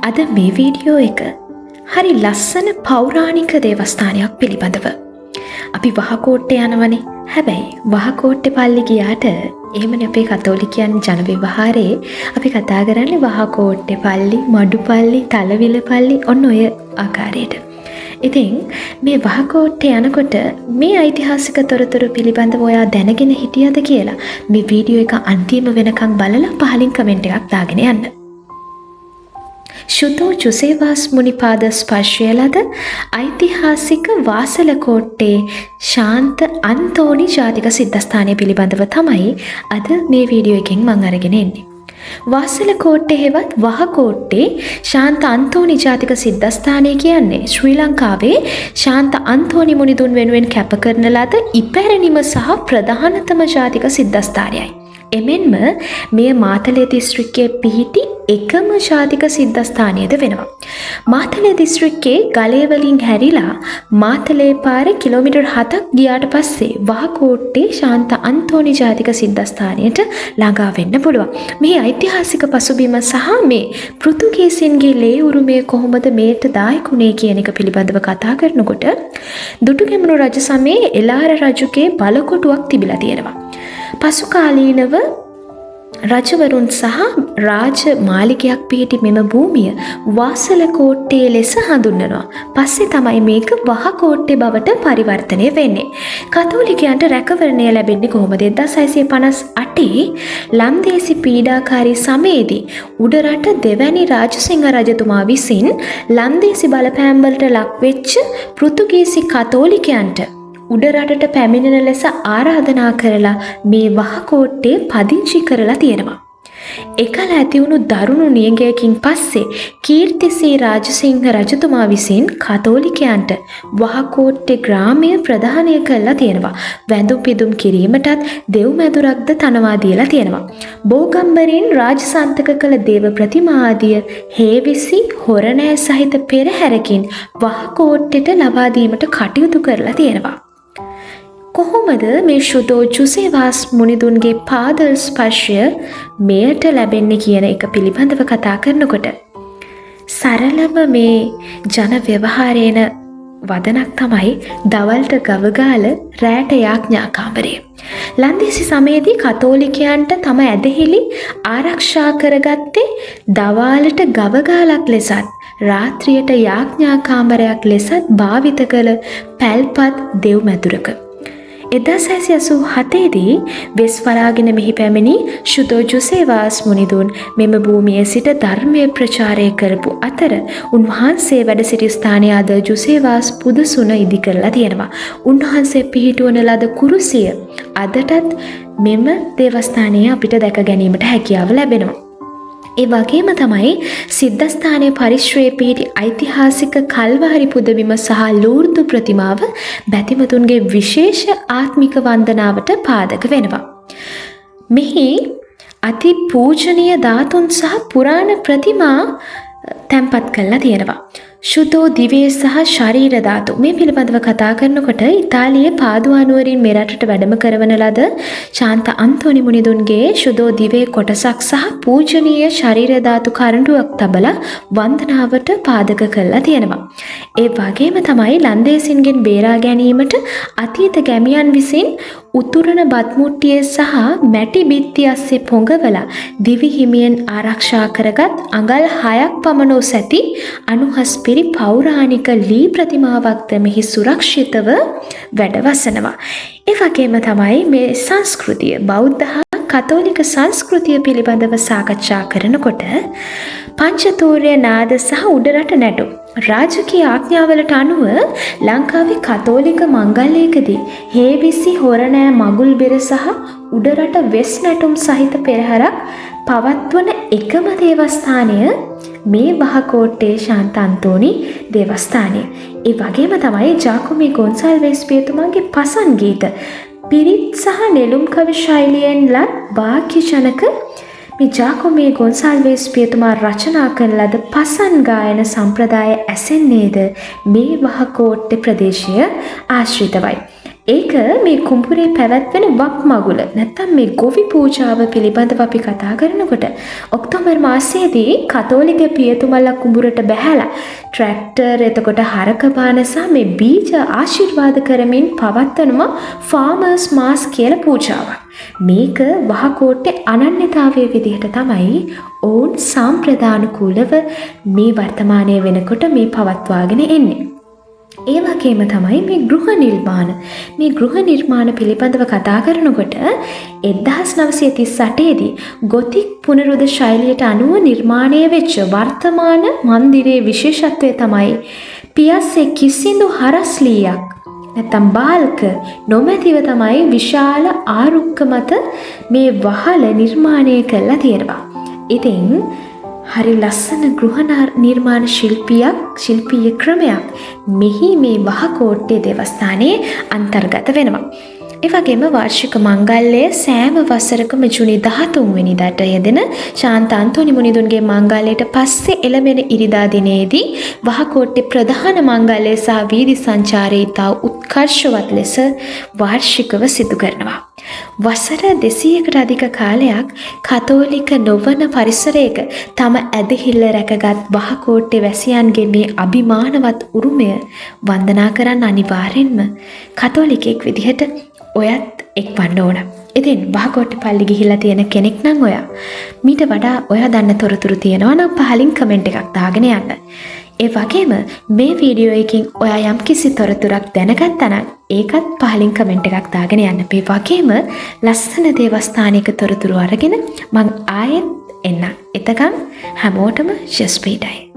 අද මේ වීඩියෝ එක හරි ලස්සන පෞරාණික දේවස්ථානයක් පිළිබඳව. අපි වහකෝට්ටේ යනවනේ. හැබැයි වහකෝට්ටේ පල්ලි ගියාට එහෙමනේ අපේ කතෝලිකයන් ජන ව්‍යවහාරයේ අපි කතා කරන්නේ වහකෝට්ටේ පල්ලි, මඩුපල්ලි, තලවිල පල්ලි ඔන්න ඔය ආකාරයට. ඉතින් මේ වහකෝට්ටේ යනකොට මේ ඓතිහාසික තොරතුරු පිළිබඳව ඔයා දැනගෙන හිටියද කියලා මේ වීඩියෝ එක අන්තිම වෙනකන් බලලා පහලින් කමෙන්ට් එකක් දාගෙන යන්න. ශුද්ධ ජුසේවාස් මුනිපාද ස්පර්ශය ලද ඓතිහාසික වාසල කෝට්ටේ ශාන්ත අන්තෝනි ජාතික සිද්ධස්ථානය පිළිබඳව තමයි අද මේ වීඩියෝ එකෙන් මං අරගෙන එන්නේ. වාසල කෝට්ටේ හෙවත් වහකෝට්ටේ ශාන්ත අන්තෝනි ජාතික සිද්ධස්ථානය කියන්නේ ශ්‍රී ලංකාවේ ශාන්ත අන්තෝනි මුනිදුන් වෙනුවෙන් කැප කරන ලද ඉපැරණිම සහ ප්‍රධානතම ජාතික සිද්ධස්ථානයයි. එමෙන්ම මෙය මාතලේ දිස්ත්‍රික්කයේ පිහිටි එකම ජාතික සිද්ධස්ථානයද වෙනවා. මාතලේ දිස්ත්‍රික්කයේ ගලේ වලින් හැරිලා මාතලේ පාරේ කිලෝමීටර් 7ක් ගියාට පස්සේ වහකෝට්ටේ ශාන්ත අන්තෝනි ජාතික සිද්ධස්ථානයට ළඟා වෙන්න පුළුවන්. මේ ඓතිහාසික පසුබිම සහ මේ පෘතුගීසින්ගේ ලේ උරුමය කොහොමද මේට දායක වුණේ කියන එක පිළිබඳව කතා කරනකොට දුටුගැමුණු රජ සමයේ එලාර රජුගේ බලකොටුවක් තිබිලා තියෙනවා. පසු කාලීනව රජවරුන් සහ රාජ මාලිගයක් පිහිටි මෙම භූමිය වාසල කෝට්ටේ ලෙස හඳුන්වනවා. පස්සේ තමයි මේක වහකෝට්ටේ බවට පරිවර්තනය වෙන්නේ. කතෝලිකයන්ට රැකවරණය ලැබෙන්නේ කොහොමද? 1658 ලන්දේසි පීඩාකාරී සමයේදී උඩරට දෙවැනි රාජසිංහ රජතුමා විසින් ලන්දේසි බලපෑම් වලට ලක්වෙච්ච පෘතුගීසි කතෝලිකයන්ට උඩරටට පැමිණෙන ලෙස ආරාධනා කරලා මේ වහකෝට්ටේ පදිංචි කරලා තියෙනවා. එකල ඇතිවුණු දරුණු නියඟයකින් පස්සේ කීර්තිසී රාජසිංහ රජතුමා විසින් කතෝලිකයන්ට වහකෝට්ටේ ග්‍රාමය ප්‍රදානය කරලා තියෙනවා. වැඳුම් පිදුම් කිරීමටත් දෙව් මැදුරක්ද තනවා දීලා තියෙනවා. බෝගම්බරින් රාජසන්තක කළ දේව ප්‍රතිමා ආදිය හේවිසි හොරණෑ සහිත පෙරහැරකින් වහකෝට්ටෙට ලබා දීමට කටයුතු කරලා තියෙනවා. කොහොමද මේ ශුදෝ ජුසේවාස් මුනිදුන්ගේ පාදල් ස්පර්ශය මෙයට ලැබෙන්නේ කියන එක පිළිබඳව කතා කරනකොට සරලම මේ ජන ව්‍යවහාරේන වදනක් තමයි දවල්ට ගවගාල රෑට යාඥා කාමරය. ලන්දේසි සමයේදී කතෝලිකයන්ට තම ඇදහිලි ආරක්ෂා කරගත්තේ දවාලට ගවගාලක් ලෙසත් රාත්‍රියට යාඥා කාමරයක් ලෙසත් භාවිත කළ පැල්පත් දෙව් මැදුරක. 1687දී වෙස් වලාගෙන මෙහි පැමිණි ශුදෝ ජුසේවාස් මුනිදුන් මෙම භූමියේ සිට ධර්මය ප්‍රචාරය කරපු අතර උන්වහන්සේ වැඩ සිටි ස්ථානය අද ජුසේවාස් පුදසුන ඉදි කරලා තියෙනවා. උන්වහන්සේ පිහිටුවන ලද කුරුසිය අදටත් මෙම දේවස්ථානයේ අපිට දැක ගැනීමට හැකියාව ලැබෙනවා. ඒ වගේම තමයි සිද්ධස්ථානයේ පරිශ්‍රයේ පිහිටි ඓතිහාසික කල්වාරි පුදබිම සහ ලූර්දු ප්‍රතිමාව බැතිමතුන්ගේ විශේෂ ආත්මික වන්දනාවට පාදක වෙනවා. මෙහි අති පූජනීය ධාතුන් සහ පුරාණ ප්‍රතිමා තැන්පත් කරලා තියෙනවා. ශුදෝ දිවේ සහ ශරීර ධාතු මේ පිළිබඳව කතා කරනකොට ඉතාලියේ පාදුවා නුවරින් මෙරටට වැඩම කරවන ලද ශාන්ත අන්තෝනි මුනිදුන්ගේ ශුදෝ දිවේ කොටසක් සහ පූජනීය ශරීර ධාතු කරඬුවක් තබලා වන්දනාවට පාදක කරලා තියෙනවා. ඒ වගේම තමයි ලන්දේසින්ගෙන් බේරා ගැනීමට අතීත ගැමියන් විසින් උතුරන බත්මුට්ටිය සහ මැටි බිත්ති අස්සේ පොඟවලා දිවි හිමියෙන් ආරක්ෂා කරගත් අඟල් 6ක් පමණ උස ඇති අනුහස් පිරි පෞරාණික ලී ප්‍රතිමාවක්ද මෙහි සුරක්ෂිතව වැඩවසනවා. ඒ වගේම තමයි මේ සංස්කෘතිය බෞද්ධ හා කතෝලික සංස්කෘතිය පිළිබඳව සාකච්ඡා කරනකොට පංචතූර්ය නාද සහ උඩරට නැටුම් රාජකීය ආඥාවලට අනුව ලංකාවේ කතෝලික මංගල්‍යයකදී හේවිසි හොරණෑ මගුල් බෙර සහ උඩරට වෙස් නැටුම් සහිත පෙරහරක් පවත්වන එකම දේවස්ථානය මේ වහකෝට්ටේ ශාන්ත අන්තෝනි දේවස්ථානය. ඒ වගේම තමයි ජාකොමි ගොන්සල්වෙස් පියතුමාගේ පසන් ගීත පිරිත් සහ නෙළුම් කවි ශෛලියෙන් ලත් භාග්‍යජනක මේ ජාකොමේ ගොන්සාල්වෙස් පියතුමා රචනා කරන ලද පසන් ගායන සම්ප්‍රදාය ඇසෙන්නේද මේ වහකෝට්ටේ ප්‍රදේශය ආශ්‍රිතවයි. ඒක මේ කුඹුරේ පැවැත්වෙන වක් මගුල නැත්තම් මේ ගොවි පූජාව පිළිබඳව අපි කතා කරනකොට ඔක්තෝබර් මාසයේදී කතෝලික පියතුමන්ලා කුඹුරට බැහැලා ට්‍රැක්ටර්, එතකොට හරක බාන සහ මේ බීජ ආශිර්වාද කරමින් පවත්වනවා ෆාමර්ස් මාස් කියලා පූජාවක්. මේක වහකෝට්ටේ අනන්‍යතාවය විදිහට තමයි ඔවුන් සාම්ප්‍රදානුකූලව මේ වර්තමානය වෙනකොට මේ පවත්වාගෙන එන්නේ. ඒ වගේම තමයි මේ ගෘහ නිර්මාණ. මේ ගෘහ නිර්මාණ පිළිබඳව කතා කරනකොට 1938 දී ගොතික් පුනරුද ශෛලියට අනුව නිර්මාණය වෙච්ච වර්තමාන මන්දිරයේ විශේෂත්වය තමයි පියස්සේ කිසිදු හරස් ලීයක් නැත්තම් බාල්ක නොමැතිව තමයි විශාල ආරුක්ක මත මේ වහල නිර්මාණය කරලා තියෙනවා. ඉතින් හරි ලස්සන ගෘහ නිර්මාණ ශිල්පීය ක්‍රමයක් මෙහි මේ වහකෝට්ටේ දේවස්ථානයේ අන්තර්ගත වෙනවා. ඒ වගේම වාර්ෂික මංගල්‍යය සෑම වසරකම ජුනි 13 වෙනිදාට යෙදෙන ශාන්ත අන්තෝනි මුනිදුන්ගේ මංගල්‍යයට පස්සේ එළඹෙන ඉරිදා දිනයේදී වහකෝට්ටේ ප්‍රධාන මංගල්‍යය සහ වීදි සංචාරය ඉතා උත්කර්ෂවත් ලෙස වාර්ෂිකව සිදු කරනවා. වසර 200කට අධික කාලයක් කතෝලික නොවන පරිසරයක තම ඇදහිල්ල රැකගත් වහකෝට්ටේ වැසියන්ගේ මේ අභිමානවත් උරුමය වන්දනා කරන්න අනිවාර්යෙන්ම කතෝලිකයෙක් විදිහට ඔයත් එක්වන්න ඕන. ඉතින් වහකෝට්ටේ පල්ලි ගිහිල්ලා තියෙන කෙනෙක් නම් ඔයා මීට වඩා ඔයා දන්න තොරතුරු තියෙනවා නම් පහලින් කමෙන්ට් එකක් දාගෙන යන්න. ඒ වගේම මේ වීඩියෝ එකකින් ඔයා යම්කිසි තොරතුරක් දැනගත්තා නම් ඒකත් පහලින් කමෙන්ට් එකක් දාගෙන යන්න. මේ වගේම ලස්සන දේවස්ථානයක තොරතුරු අරගෙන මං ආයෙත් එන්නම්. එතකන් හැමෝටම ජෙසුස් පිහිටයි.